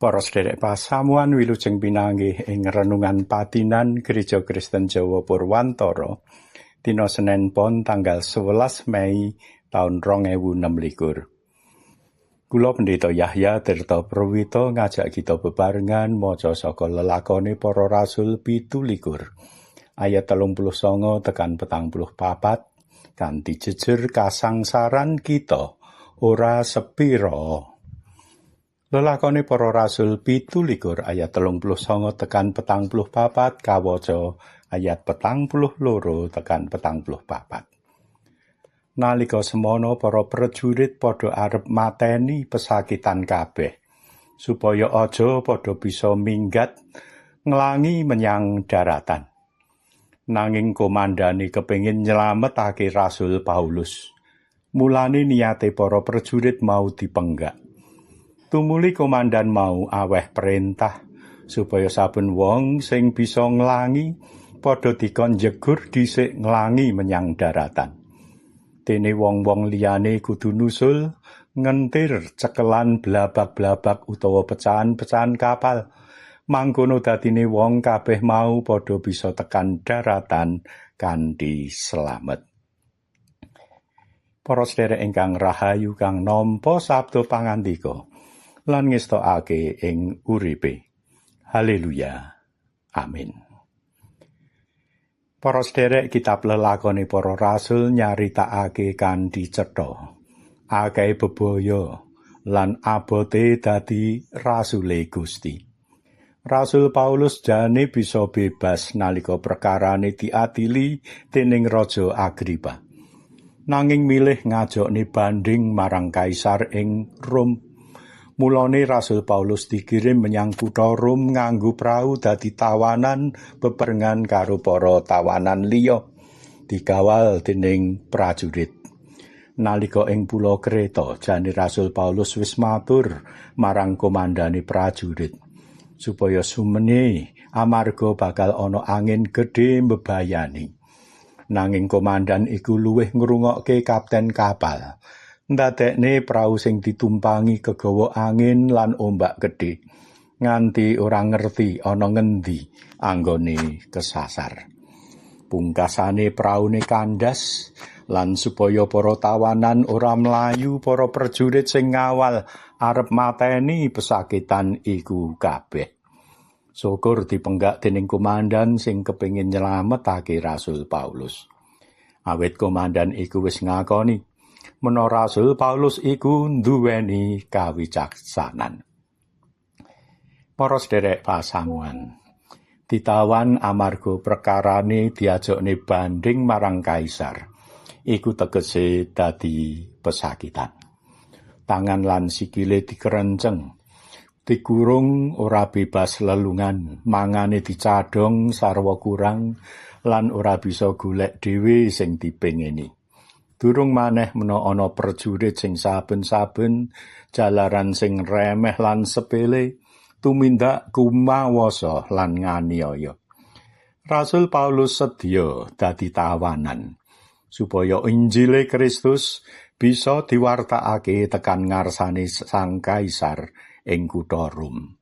Para sederek pasamuan, wilujeng pinanggih ing renungan patinan Gereja Kristen Jawa Purwantara dina Senin Pon tanggal 11 Mei taun 2026. Kula Pendeta Yahya Tirta Prawita ngajak kita bebarengan maca saka Lelakone Para Rasul 17 ayat 39 tekan 44 kanthi jejer "Kasangsaran kita ora sepira". Lelakone Para Rasul 17 ayat 39 tekan 44, kawaca ayat 42 tekan 44. Nalika semono para prajurit padha arep mateni pesakitan kabeh supaya aja padha bisa minggat nglangi menyang daratan. Nanging komandane kepengin nyelametake Rasul Paulus. Mulane niate para prajurit mau dipenggak. Tumuli komandan mau aweh perintah supaya saben wong sing bisa nglangi padha dikon jegur dhisik nglangi menyang daratan. Dene wong-wong liyane kudu nusul ngentir cekelan blabak-blabak utawa pecahan-pecahan kapal. Mangkono dadine wong kabeh mau padha bisa tekan daratan kanthi slamet. Para sederek ingkang rahayu kang nampa sabda pangandika lan ngestokake ing uripe. Haleluya. Amin. Para sederek, kitab Lelakone Para Rasul nyaritakake kanthi cetha akeh bebaya lan abote dadi rasule Gusti. Rasul Paulus jane bisa bebas nalika perkarane diadili dening Raja Agripa. Nanging milih ngajokne banding marang kaisar ing Rom. Mulane Rasul Paulus dikirim menyang kutha Rom nganggo prau dadi tawanan bebarengan karo para tawanan liya, dikawal dening prajurit. Nalika ing pulau Kreta, jane Rasul Paulus wis matur marang komandane prajurit supaya sumene amarga bakal ana angin gedhe mbebayani. Nanging komandan iku luwih ngrungokke kapten kapal. Ndadekne prau sing ditumpangi kegawa angin lan ombak gedhe nganti ora ngerti ana ngendi anggone kesasar. Pungkasane praune kandas lan supaya para tawanan ora mlayu, para prajurit sing ngawal arep mateni pesakitan iku kabeh. Syukur dipenggak dening komandan sing kepengin nyelametake Rasul Paulus. Awit komandan iku wis ngakoni menawa Rasul Paulus iku nduweni kawicaksanan. Para sederek pasamuan, ditawan amarga perkarane diajokne banding marang kaisar. Iku tegese dadi pesakitan. Tangan lan sikile dikerenceng, dikurung ora bebas lelungan, mangane dicadhong sarwa kurang lan ora bisa golek dhewe sing dipengeni. Durung maneh menawa ana prajurit sing saben-saben jalaran sing remeh lan sepele tumindak kumawasa lan nganiaya. Rasul Paulus sedya dadi tawanan supaya Injile Kristus bisa diwartakake tekan ngarsane Sang Kaisar ing kutha Rom.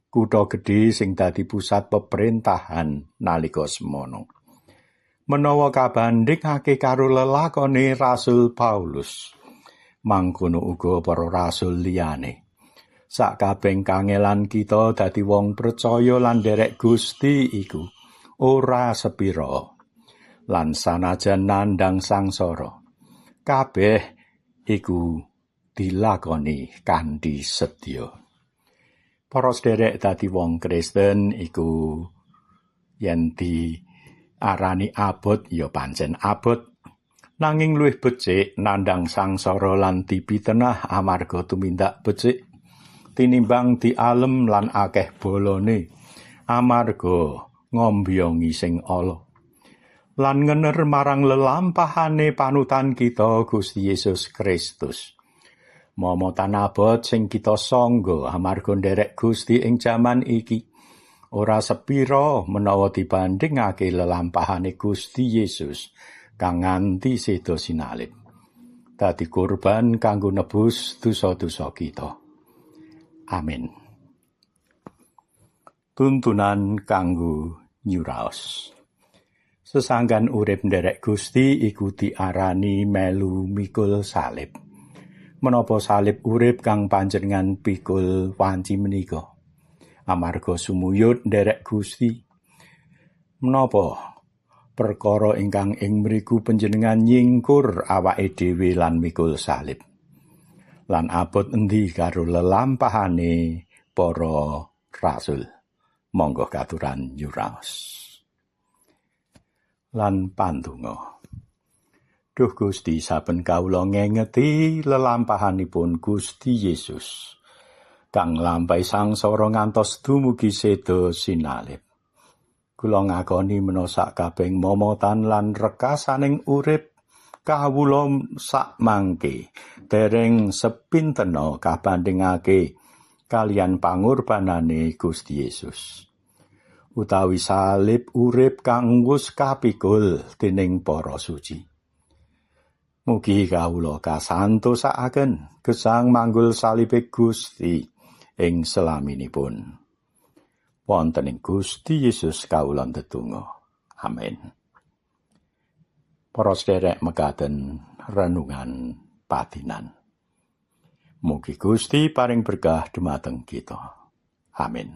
Kutha gedhe sing dadi pusat pemerintahan nalika semono. Menawa kabandhingake karo lelakone Rasul Paulus, mangkono uga para rasul liyane. Sakabeh kangelan kita dadi wong percaya lan nderek Gusti iku ora sepira. Lan sanajan nandhang sangsara, kabeh iku dilakoni kanthi sedya. Para sederek, dadi wong Kristen iku yen di arani abot ya pancen abot. Nanging luwih becik nandhang sangsara lan dipitenah amarga tumindak becik tinimbang dialem lan akeh bolone amarga ngombyongi sing ala. Lan ngener marang lelampahane panutan kita, Gusti Yesus Kristus. Momotan abot sing kita sangga amarga nderek Gusti ing jaman iki ora sepira menawa dibandhingake lelampahane Gusti Yesus kang nganti seda sinalib dadi kurban kanggo nebus dosa-dosa kita. Amin. Tuntunan kanggo nyuraos. Sesanggan urip nderek Gusti iku diarani melu mikul salib. Menapa salib urip kang panjenengan pikul wanci menika? Amarga sumuyut nderek Gusti. Menapa perkara ingkang ing mriku panjenengan nyingkur awake dhewe lan mikul salib? Lan abot endi karo lelampahane para rasul? Monggo katuran nyuraos. Lan pandonga. Duh Gusti, saben kawula ngengeti lelampahanipun Gusti Yesus kang nglampahi sangsara ngantos dumugi seda sinalib. Kula ngakoni menawa sakabehing momotan lan rekasaning urip kawula sakmangke dereng sepintena kabandhingake kaliyan pangorbanane Gusti Yesus, utawi salib urip kang wus kapikul dening para suci. Mugi kawula kasantosakaken gesang manggul salibe Gusti ing selaminipun. Wonten ing Gusti Yesus kawula ndedonga. Amin. Para sederek, mekaten renungan patinan. Mugi Gusti paring berkah dumateng kita. Amin.